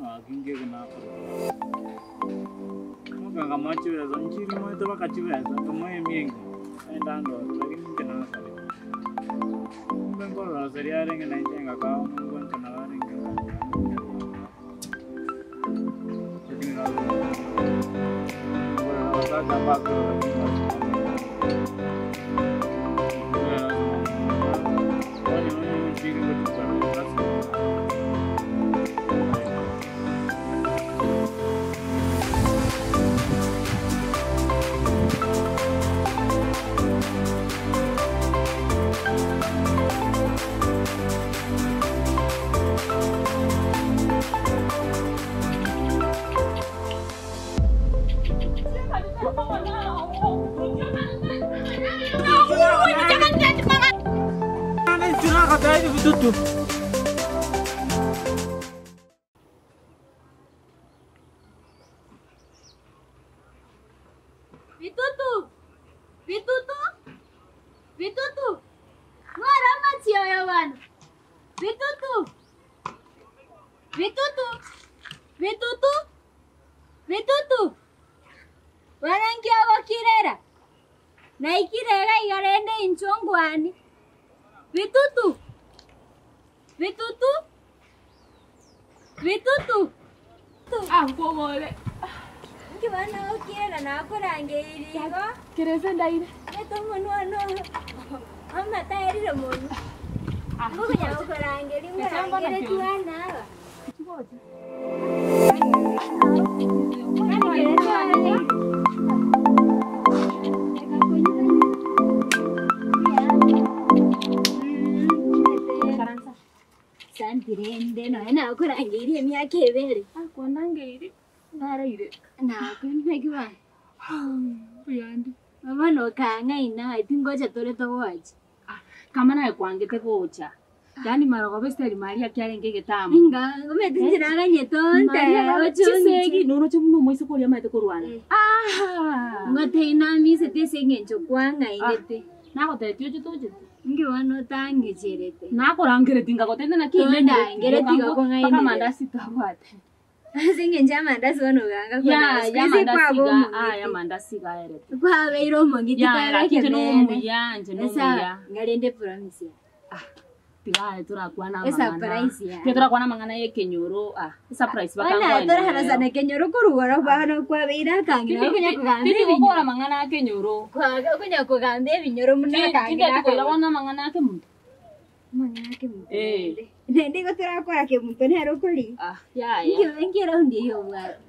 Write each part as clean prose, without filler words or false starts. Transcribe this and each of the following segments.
Gaki nkeke nakora. Omoka nkamoa chibesa, nchiri moete mpaka chibesa, nkamoa emia engima, naende andore, lakini inche nasareka. Kumbe nkororoseria arenge na inche ngakawa nongwancha nabo arenge Lakini abasacha mbakorora Bitutu! Bitutu! Bitutu! Mwara amachie oyo bono. Bitutu! Bitutu! Bitutu! Bitutu! Bono nki ogokirera? Naikire iga iga rende inchwe ngwane. Bitutu! Bitutu! Bitutu! Ah, nkogore. Inki bono ogokirera nakorangeirie igo? Kerese ndaire. Reta omonwa one amata aerire monwe. Ngokonya gokorangeria nkorangeretie abana aba. Asante rende nonya nakorangeirie emiaka ebere. Kwandangeiri naraire. Nakoinaki bono. Mbuyande. Bono okang'aina aye tingocha tore togocha. Kama naye kwangete gocha. Yaani marogoba Esteri Maria kiarenge egetamu. Inga omanyete inche naganyete onte oche Chisegi ong'iche. noroche buna omoiseke oria amaete korwana. Eh. Ah! Ngotebia namisete ase eng'encho kwang'ainete. Nagotebetie oche tochete. Inki bono otang'echerete? Nakorangeretie ngagotebi naki Tondangereti igo Mpaka kong'ainerera. amandasi twabwate. Ase eng'encho y'amandasi bono oganga Ya, kona siku ya hizi mandasi kwaba ga, ah, omong'iti. ya mandasi gaerete. Kwabeire omong'iti Ya, kwaba lakini inche ekebeene. nomuya, inche Esa nomuya. ngarende promise yaye. Tiga torakwana Esurprise amang'ana. yaye. Tiga torakwana amang'ana ya ekenyoro, ah, esurprise Bono bakangoa toraharasana ekenyoro korwa ororo bono kwabeire akang'ina okonya kogamba Tindi ebinyoro. gokora amang'ana a ekenyoro. Kwaga okonya kogamba ebinyoro buna akang'ina Tindeti koira akagocha. bono amang'ana a kemunto. Amang'ana a kemunto Eh. naende. Naende igo torakora kemunto nere okoria. Ah, yaya. Inki inki eraundi eyio obwate?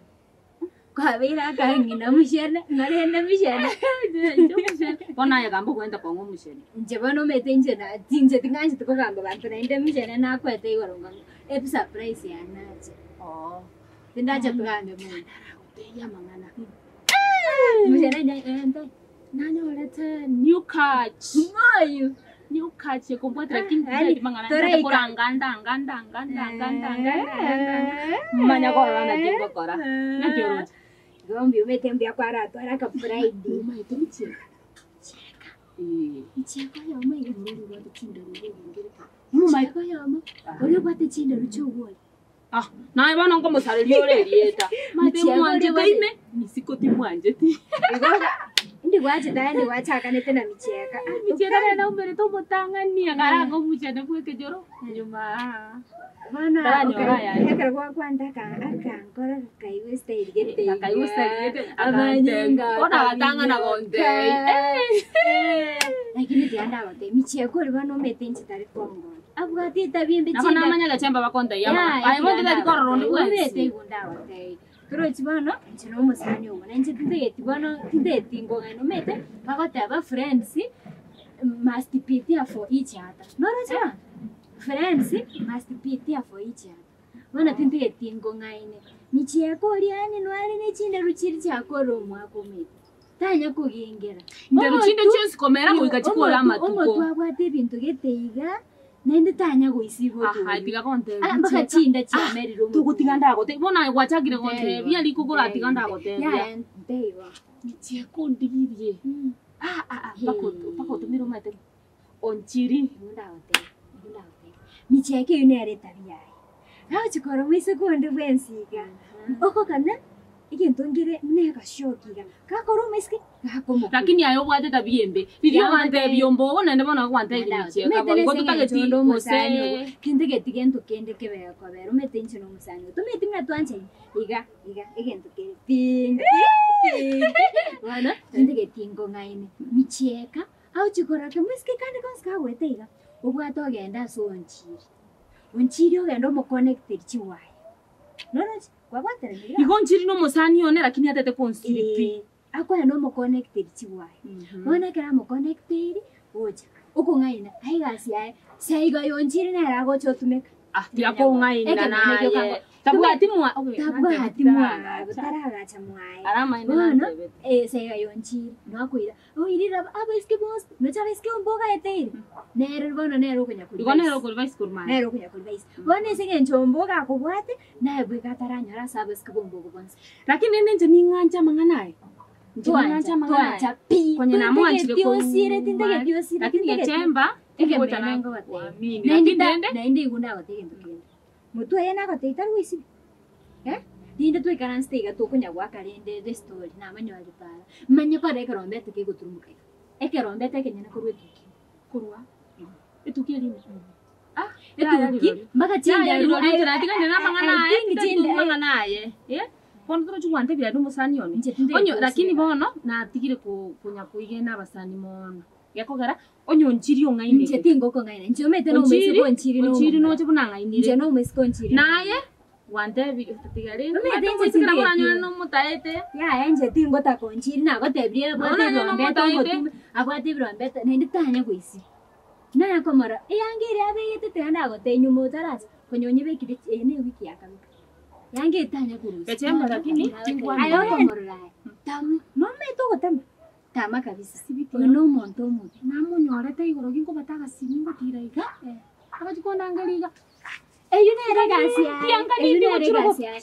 Kwabeire akang'ina mushene, ng'orende mushene. Bono aye gamba ogwenta kong'a omoshene. Inche bono omanyete inche na inche ting'ancheti kogamba banto naende mushene nakwete igoro ng'a esurprise yane nache. Oo. Tindacha togambe monto. Naragotebi amang'ana. Mushene nya ente. Nanyorete new catch. Moyo. New catch ekombwatera lakini Yaani, tindeti mang'ana toraika. ntete koranga ndanga ndanga ndanga ndanga ndanga. Manya korora naki ngokora. Naki oroche. Igo mbuya omanyete mbuya kwaratwara aka pride. Omaete micheka. Eh. Micheka oyomo iga ore obwate chindoru ogogingerete. Omomaete. Micheka oyomo ore obwate chindoru chi'obwoyo. Ah, naye bono nkomosareria ore erieta. Maete Micheka ore mwanchete obwate- ime, nisiko timwancheti. Igo indi gwachete aye indi gwachakanete na micheka. Ah, Micheka nere naumerete omotang'ani akaranga omochene bwa ekechoro nyuma aa. Bono Taranyora ayande. ekero gwakwanta aka- akankora gakaigwa estyle gete iga. Gakaigwa estyle gete, Amanyinga akantebia. Bono agatang'ana gontebia. Lakini tiga ndagotebia micheka ore bono omanyete inche tari kongona. Abwate etabia embe Nabo chinda- namanya gachemba bakontebia Ya, amang'ana. Aye bono titari korora onde omanyete bwensi. igo ndagotebia. Torochi bono inche na omosani obo, na inche tintageti bono tintageti nkong'aina omanyete bagoteba friends must be there for each other. Noroche bono? Friends must be there for each other. Bono tintageti nkong'aine, micheka oria yaani nware ne chinderu chiria chiakora omwaka omanyete, tanya kogingera. Nderu chinde Omotu- chionsi komera goika chikore omotu amatuko. abwate ebinto gete iga, naende tanya goisiba Aha, otoria. tiga gontebia Ah, mpaka micheka. chinda chiamerire omotwe. Togotiga ndagotebia, bono aye gwachakire gontebia Nteigo. riko koratiga ndagotebia. Yaya, nteigo. Micheka ondigirie. Ah, ah, ah, mpaka otu- mpaka otumire omanyete onchiri. Igo ndagotebia, igo ndagotebia. Micheka eyio nere etabia yaye. Agochi korora omoiseke onde bwensi iga, okogana egento nkere buna egashoki iga, gakora omoiseke gakomokuria. Lakini aye obwate tabia embe, riria ogantebia ombogo naende bono agwantebia michieka bo, igo totageti gose. Tintageti gento kende kebe gekobera, omanyete inche na omosani oyo, tomanyeti buna twanchaine, iga iga egento kere tinti tinti, bono tintageti nkong'aine, michieka agochi korora kemoiseke kande konsi kagoeta iga, obwate ogende ase onchiri, onchiri ogende omokonecteri chiwaya, noroche? Kwabwateranire iga? Igo nchiri na omosani one lakini atete konsiri pi. Ee, akoenda omokonecteri chiwaya. Bono ekero amokonecteri, gocha, okong'aina, aye egasi yaye, saiga oyo onchiri nere agocha otumeka. Ah, tiga kong'aina Ekemeene naye. gioka ngo- Tabwati mwa okay, Tabwati mwaye, taragacha mwaye. Aramaene Bono, nantebete. eh, saiga oyo onchiri, noakoira, oirire abaiseke bonsi, nocha abaiseke mbogaeteire, nere bono nere okonya Igo nere korivise. okorivise korwa maega. Nere okonya korivise. Bono ase eng'encho mboga akobwate, naye bweka ataranyora ase abaiseke bombogo bonsi. Lakini rende inche ning'anche amang'ana aya. Inche ning'anche Twancha, amang'ana aya. twancha pi. Konye namwanchire Tintageti osire, tintageti osire, Lakini tintageti. gechemba, Ekemeene tingocha ngogotebia. nakuamini. Naende Lakini ta- rende, naende igo ndagotebia egento kende. Motwe oye nagotebia tari goisibia. Eh? Rinde twaikaransete iga tokonya goaka rende the story namanyore para. Manye kore ekerombete kegoturumuka iga. Ekerombete ekenyene korwa etuki. Korwa etuki eria ime. Ah, Etuki mpaka chinderu Yaya rirorio natiganire na amang'ana I aye, think tari chinde- amang'ana aye. Eh? Bono torochi gwantebia naende omosani one. Inche tindagete Onye lakini gosira. bono natigire ko- konya koigena abasani mono. Gekogera onye onchiri ong'ainete. Inche tingokong'aina. Inche omanyete na Onchiri, omoiseke onchiri na onchiri omomura. noche buna ng'ainire. Inche na omoiseke onchiri. Naye gwantebirie tiga rende Omanyete omanyete inche omoiseke nabo tindageti. oranyore nomotaete. Yaya inche tingotaka onchiri nagotebirie abwate Bono onye ebirombete nomotaete. omotume, abwate ebirombete naende tanya goisia. Naya komorora, eyanga eria abegete tiga ndagotebia nyuma otaracha, konya onyebekire eye ne ewiki ya kabere. Eyanga eye tanya korusia. Gechemba lakini tingwana. Aye okomorora aye, tama, nomanyete ogotama, tama kabisa. Oyo na omonto omobe. Namonyorete igoro ginkobata agasimi ngotira iga, agachi kondangeria iga. Eyio nere egasi yaye, Tianga eyio nindi nere gochira egasi yaye.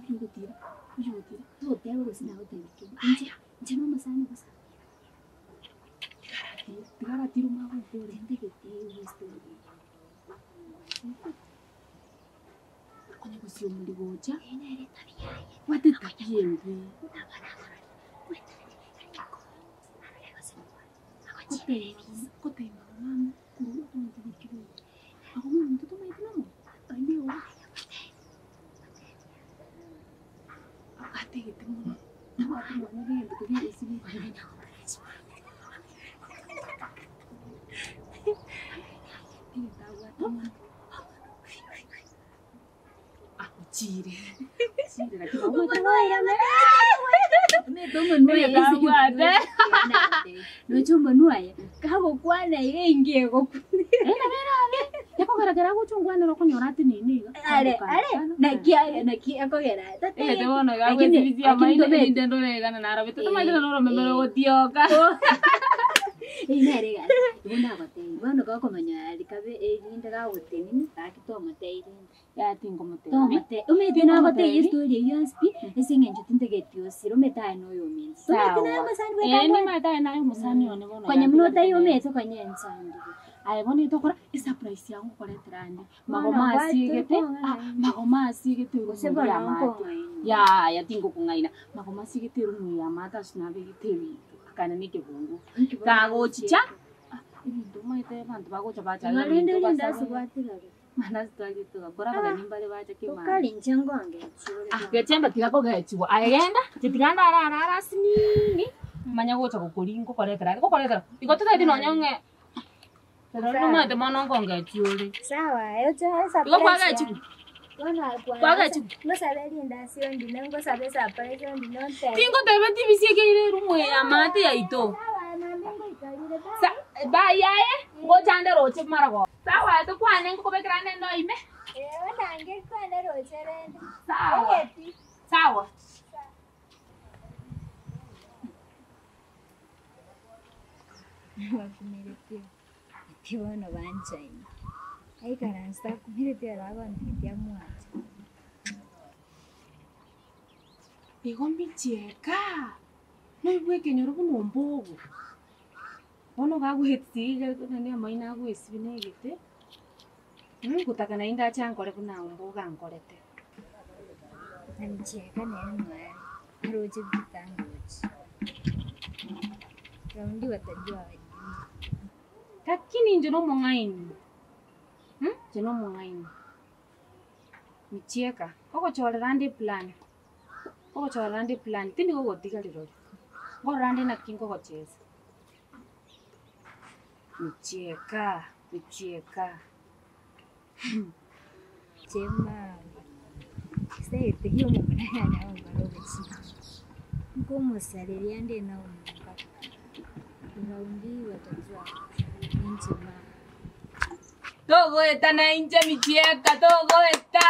Oyogotira, oyogotira. Toteba gose nagotebia kende. Inche, inche nomosani bosa. Tigaratira omwaka okore. Tintagete estory eyio. Okonya gosia omori gocha. Eyio nere etabi yaye. Bwate etabi embe. Goteba mama korwa omonto gochia gocha. Ago omonto tomaeti nomo? Ategete mono. Tabwati nonya na egento keria esibiti. Egento abwate mono. Ah, ochire. Ochire lakini Omanyete Noche omonwe aye, kagokwana iga enki egokwa. Ekogera kera agocha ongwanera okonyora ateneine iga. Are, are, naki aye, naki ekogera aye. Egete bono iga Lakini- agwesibisia lakini amaino tobe- erinde ndoregane narabe. Totomaete Eh, noromeme eh. rogotioka. Eyio nere egasi, igo ndagotebia, bono gokomanya rikabe erinde gagotenena, gaki tomotebia rende. Yaya tinkomotebia. Tomote, omanyete nagotebia estory eyio yonsi pi, ase eng'encho tintageti osire, omanyete aye noyo ominto. Tomanyete naye Sawa. omosani Eh, bweka mbwate. nimanyete aye naye omosani one bono. Konya buna otaiyo omanyete konya enchandire. Aye bono etokora esurprise yago ngokoretera ande. Bono Magoma bwate asiegete, okong'aina. ah, magoma asiegete Gose erumu bono ya amate. nkong'aina. Yaya tinkokong'aina. Magoma asiegete erumu ya amate ase nabegete ebinto, akana na ekebungo. Inki bono Kagochicha, ah, ebinto omanyete abanto bagocha bacha Ng'a rende ebinto rinde basaba. ase gwatigara. Mandazi twariete togakora abageni mbare bacha kemambia. Tokari inche nkongechiwa Ah, gechemba tiga kogechiwa. Aye genda, inche tiga ndarara ara asinini, manye gocha gokoria ngokoretera are, ngokoretera. Igo totageti nonya ng'e rirorio nomanyete mono nkongechi ore. Sawa, eche Igo kwagechiwa? Kwagechiwa? Ngosabe rindasi ondine, ngosabe surprise ondine ontebe. Tingotebe tibisi ekeire erumu eye amate yaito. Sawa, mambia ngoikarire, bye. Sa bye aye, ngochande roche maragoba. Sawa aye tokwane ngokobekera ande endo ime. Eh, onange kwane roche rende. Sawa. Egeti. Sawa. Bakumeretie ati bono banchaine. Aikaranse takumeretie ero agontebia mwanche. Igo mbichieka, noigwe ekenyoro buna ombogo. Bono gagoetiga naende amaino agoesibia na egete. Ngotaka naende ache ankore buna omboga ankorete. Na michieka nere noe aroche Peter angochi. Raundi watajua wajui. Lakini inche nomong'aini, inche nomong'aini. Michieka, ogochorera ande eplan, ogochorera ande eplan, tindi gogotiga rirorio, nkorora ande naki nkogochesa. Michieka, michieka. Chemama, saete hiyo omomura yane agokora obochiki, nkomosareria nde na omonto raundi watajua ninche mama. Togoeta nainche michieka, togoeta.